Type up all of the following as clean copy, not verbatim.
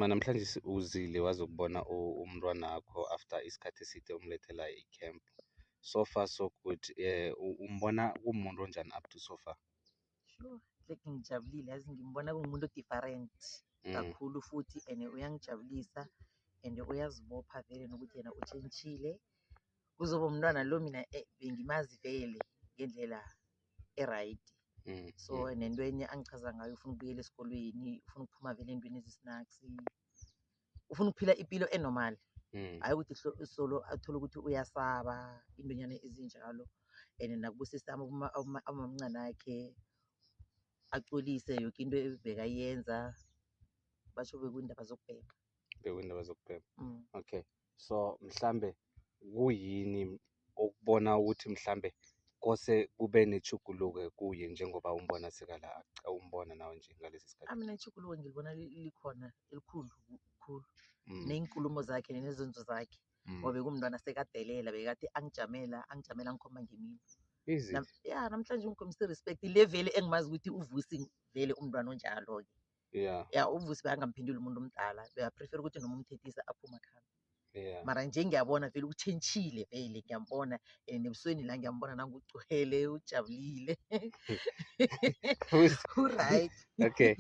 Mama, namhlanje uzile wazokubona umntwanakho after isikhathi eside umlethela i-camp. So far so good. Umbona kumuntu onjani up to so far? Sure, like ngijabulile, yazi ngimbona kuwumuntu o-different kakhulu futhi, and uyangijabulisa and uyazibopha vele nokuthi yena utshentshile. Kuzoba umntwana lo mina bengimazi vele ngendlela e-right. So nento enye angichaza ngayo, ufuna ukubuyela esikolweni, ufuna ukuphuma vele entweni ezisnacks, ufuna ukuphila impilo e-normal. Hhayi ukuthi solo athole ukuthi uyasaba intonyana ezinjalo. And nakubosisi abomamncane akhe acolise yoke into ebekayenza, basho bekuyindaba zokubhema. Bekuyindaba zokubhema. Okay. So mhlambe kuyini okubona ukuthi mhlambe kose kube nechuguluko kuye njengoba umbona sekala, umbona nawe nje ngalesi sikhathi? Mina ichuguluko ngilibona likhona elikhulu khulu. Ney'nkulumo zakhe nezenzo zakhe. Ngoba bekumntwana sekadelela, bekathi angijamela, angijamela angikhomba ngemino. Is it? Ya, namhlanje ungikhombisa i-respect le vele engimazi ukuthi uVusi vele umntwana onjalo-ke. Ya, uVusi bekangamphenduli umuntu omdala, beka-prefer ukuthi noma umthethisa aphume akhambe. Mara nje ngiyabona vele utshentshile vele, ngiyambona and nebusweni la ngiyambona nangugcwele, ujabulile. U-right. Okay.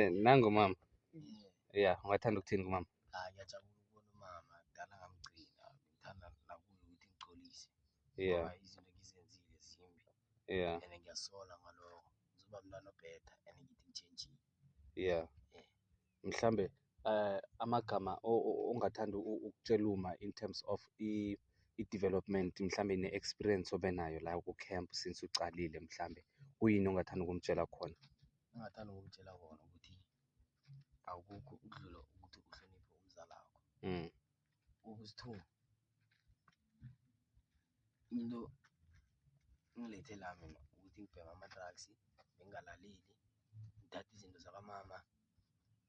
Nangu mama. Yeah, ungathanda ukuthini kumama? Ah, ngiyajabula ukubona umama, kudala ngamgcina. Ngithanda nakuye ukuthi ngicolise. Ngoba izinto engizenzile zimbi. And ngiyasola ngalokho. Ngizoba mntwana o-better and ngithi ngitshentshile. Mhlambe amagama ongathanda ukutshela uma in terms of i-development, mhlambe ne-experience obenayo la ku-camp since ucalile, mhlambe kuyini ongathanda ukumtshela khona? Engingathanda ukumtshela kona ukuthi akukho ukudlula ukuthi uhloniphe umzalakho. Okwesi-two, into engilethe la mina ukuthi ngibheme ama-drugs, bengingalaleli, ngithathe izinto zakamama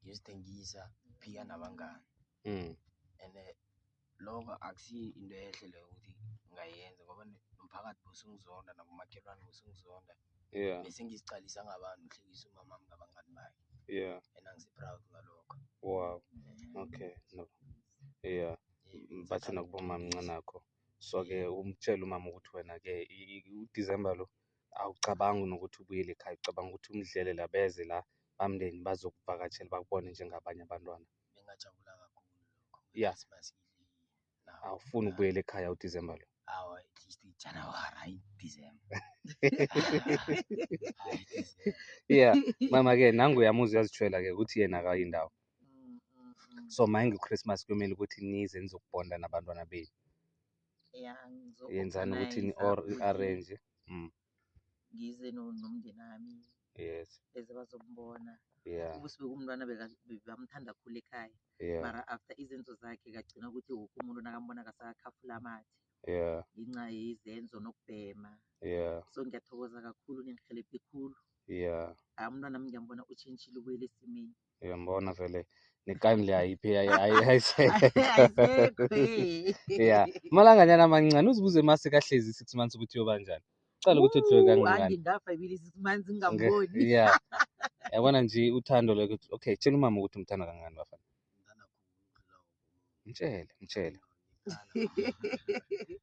ngiyozithengisa, ngiphika nabangani. And lokho akusiyo into ehle leyo ukuthi ngingayenza ngoba nomphakathi bosungizonda, nabomakhelwane bosungizonda. Bese ngizicalisa ngabantu, ngihlekisa umamami ngabangani bakhe. And angisi-proud ngalokho. Wow. Okay. No. Yeah. Bathi nakubomamncanakho. So-ke umtshele umama ukuthi wena-ke uDisemba lo awucabangi nokuthi ubuyele ekhaya, ucabanga ukuthi umdlele la, beze la bamndeni bazokuvakatshela bakubone njengabanye abantwana. Bengingajabula kakhulu lokho. Christmas idlile nawo. Awufuni ukubuyela ekhaya uDisemba lo? Awa, at least January, hayi December. Hayi December. Yeah, mama-ke nangu uyamuzwa, uyazitshwela ke ukuthi yena akayindawo. So maye Christmas kumele ukuthi nize nizokubonda nabantwana benu. Yeah, Yenzani ukuthi ni ngizo-organise or ukuthi arrange. Ngize nomndeni wami. Beze bazombona. Ubusi bekumntwana bamthanda kakhulu ekhaya. Mara after izenzo zakhe kagcina ukuthi woke umuntu nakambona akasakhafula amathe. Ngenxa yezenzo nokubhema. So ngiyathokoza kakhulu, ningihelebhe khulu. Hayi, umntwana wami ngiyambona utshentshile, ubuyele esimeni. Uyambona vele nekani le ayiphi ayisekho. Ayisekho, eh. Yeah. Malanganyana amancane uzibuze mase kahlezi 6 months ukuthi uyobanjani. Ucala ukuthi uthwe Ooh, kangangani. Angingafa ibili 6 months ngingamboni. Yeah. Yabona nje uthando lokho ukuthi okay, tshela umama ukuthi umthanda kangangani bafana. Ngithanda khulu ukudlula woke umuntu. Mtshele, mtshele.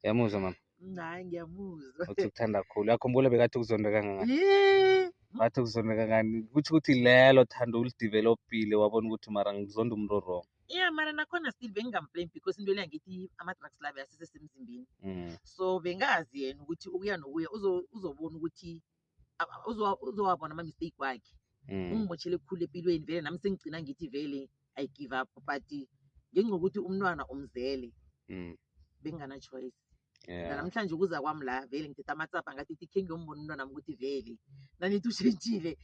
Uyamuzwa mama? Hayi, ngiyamuzwa. Uthi ukuthanda kakhulu. Uyakhumbula bekathi ukuzonda kangangani? Yeah. Bathi ukuzonda kangangani? Kutsho ukuthi lelo thando ulidevelopile, wabona ukuthi mara ngizonda umuntu wrong. Yeah, mara nakhona still bengingamblame because into le angithi ama-drugs la beyasesemzimbeni. So bengazi yena ukuthi ukuya nokuya uzobona ukuthi uzowabona ama-mistake wakhe. Ungimotshele khulu empilweni vele, nami sengigcina ngithi vele I give up, but ngenxa yokuthi umntwana umzele bengingana choice. Namhlanje ukuza kwami la vele ngithethe amatsapa, ngathi khe ngiyombona umntwana wami ukuthi vele nanithi ushintshile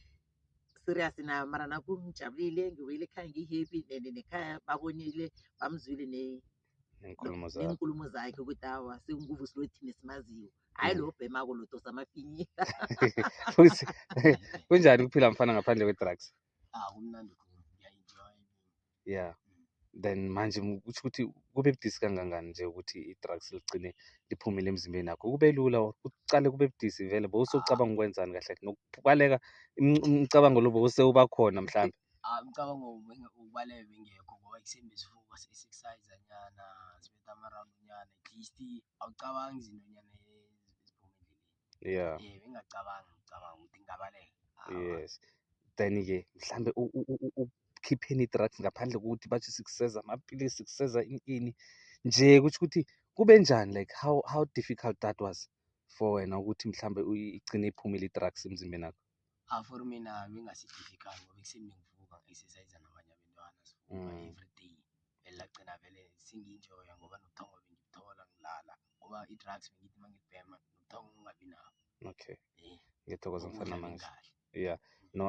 serious na, mara nakho ngijabulile, ngibuyele ekhaya ngi-happy and nekhaya babonile, bamzwile Neenkulumo zakhe. Neenkulumo zakhe ukuthi awa, senguVusi lo thina esimaziyo, hhayi lo obhemako, lo dosa amafinyila. Futhi kunjani ukuphila mfana ngaphandle kwe-drugs? Ah, kumnandi khulu, ngiya-enjoy. Yeah. Then manje kusho ukuthi kube budisi kangangani nje ukuthi i-drugs ligcine liphumile emzimbeni yakho? Kube lula or kucale kube budisi vele, bowusocabanga ukwenzani kahle kahle nokubaleka umcabango lo bowusewuba khona mhlambe? Ah, Umcabango wokubaleka bengekho ngoba ekuseni besivuka si-exercise nyana, sibetha ama-round nyana, at least awucabangi izinto nyana eziphuma endleleni. Bengingacabangi, ngicabanga ukuthi ngingabaleka, awa. Yes, then-ke mhlambe ukukhipheni i-drugs ngaphandle kokuthi bathi sikuseza amapilisi, sikuseza ini ini nje, kusho ukuthi kube njani, like how difficult that was for wena ukuthi mhlambe igcine iphumile i-drugs emzimbeni wakho? Ah, for mina bengasi-difficult ngoba ekuseni bengivuka ngi-exercise nabanye abentwana, sivuka every day. Vele lagcina vele sengi-enjoya ngoba nobuthongo bengibuthola ngilala, ngoba i-drugs bengithi mangilibhema nobuthongo ngingabi nabo. Okay. Ngiyathokoza. Ngiyathokoza mfana Ukudla manje. bengadli. Yeah, no,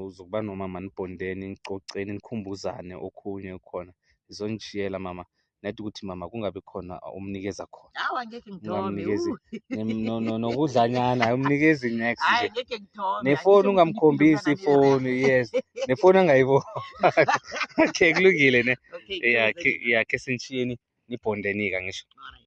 uzokuba nomama nibhondeni, nicoceni, nikhumbuzane okhunye khona. Ngizonishiyela mama, nedi ukuthi mama kungabi khona umnikeza khona. Hawa, ngeke ngithome. Ungamnikezi nokudlanyana, umnikezi next Hayi, nje. ngeke ngithome. Nefoni Angisho ukuthi ungamkhombisi impilo yami. ifoni, yes. Nefoni angayiboni. Okay, kulungile ne. Okay. Yeah, Kuze-ke. yeah, ke sinishiyeni nibhondeni-ke ngisho. Alright.